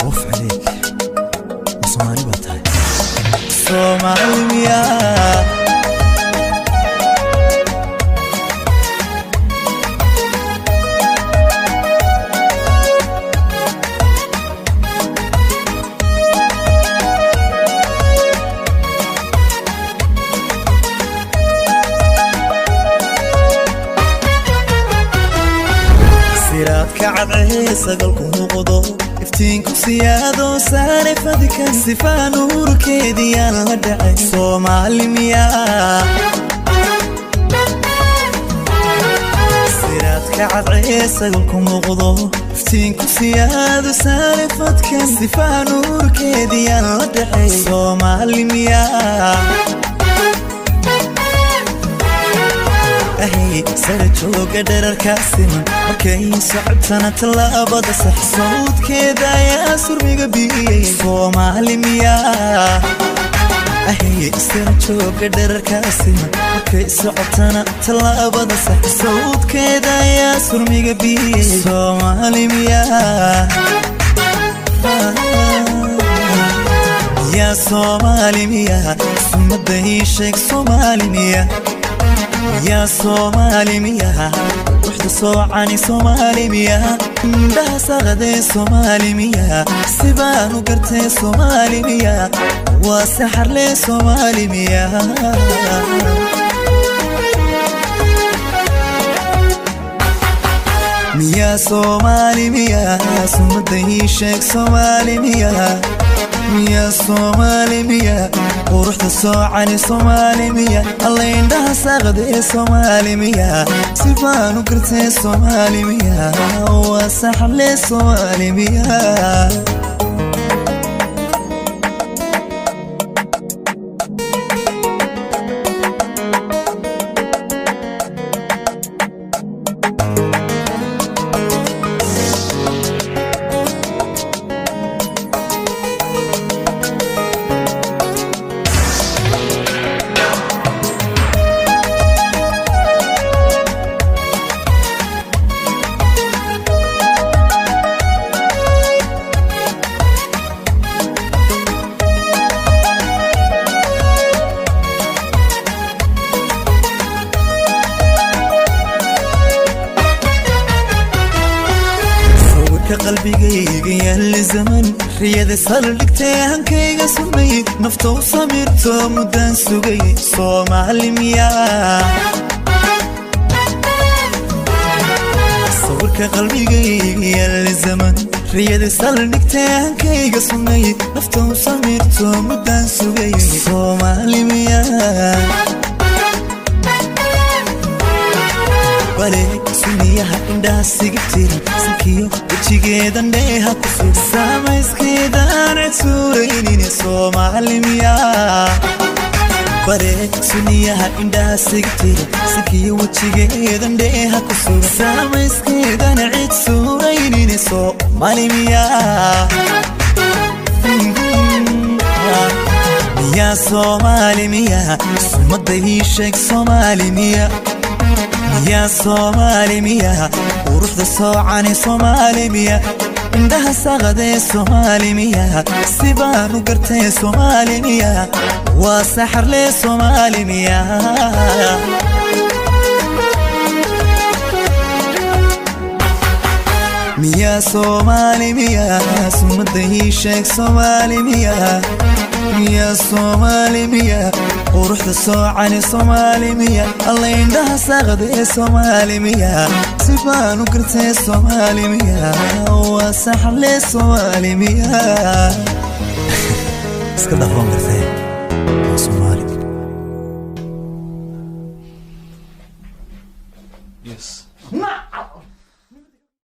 Of عليك, ma Soomaali baa tahay? Soomaali miyaa? Siraadka cadcee sagalku muuqdo, iftiinku siyaado saare fadka, sifaa nuurkeediyaan la dhacay. Soomaali miyaa? Siraadka cadcee sagalku muuqdo, iftiinku siyaado saare fadka, sifaa nuurkeediyaan la dhacay. Soomaali miyaa? Ahay, sara jooga dherarkaa siman, markay socotana tallaabada sax, sawdkeeda ayaa surmiga biyey. Soomaali miyaa? Ahay, sara jooga dherarkaa siman, markay socotana tallaabada sax, sawdkeeda ayaa surmiga biyey. Soomaali miyaa? Yaa Soomaali miyaa? Sumada ii sheeg, Soomaali miyaa? Yaa Soomaali miyaa? Ruuxda soocani Soomaali miyaa? Indhaha saqadee Soomaali miyaa? Sibaan u gartee, Soomaali miyaa? Waa saxarlee, Soomaali miyaa? Miyaa Soomaali miyaa? Sumada ii sheeg, Soomaali miyaa? Miyaa Soomaali miyaa? Quruxda soocani Soomaali miya? Alla, indhaha saaqadee Soomaali miya? Sifaan u gartee, Soomaali miya? Waa saxle, Soomaali miya? Sawirka qalbigayga yaali zaman, riyada saldhigtay, hankayga sumay, nafta u samirto muddaan sugay. Soomaali miyaa? Sawirka qalbigayga yaali zaman, riyada saldhigtay, hankayga sumay, nafta u samirto muddaan sugay. Soomaali miyaa? Bale suniyaha indhaha siga tiran, sankiyo wejigeedan dheeha ku sug, samayskeedaan cid suuraynin. Soomaali miyaa? Bale suniyaha indhaha siga tiran, sankiyo wejigeedan dheeha ku sug, samayskeedan cid suuraynin. Soomaali miyaa? Miyaa Soomaali miyaa? Sumada ii sheeg, Soomaali miya? Miyaa Soomaali miyaa? Quruxda soocani Soomaali miya? Indhaha saqadee Soomaali miya? Sibaan u gartee, Soomaali miya? Waa saxarlee, Soomaali miya? Miyaa Soomaali miyaa? Sumada ii sheeg, Soomaali miyaa? Miyaa Soomaali miyaa? Quruxda soocani Soomaali miya? Alla, indhaha saaqadee Soomaali miya? Sibaan u gartee, Soomaali miya? Waa saxle, Soomaali miya? Iska dhafan gartee, waa Soomaali.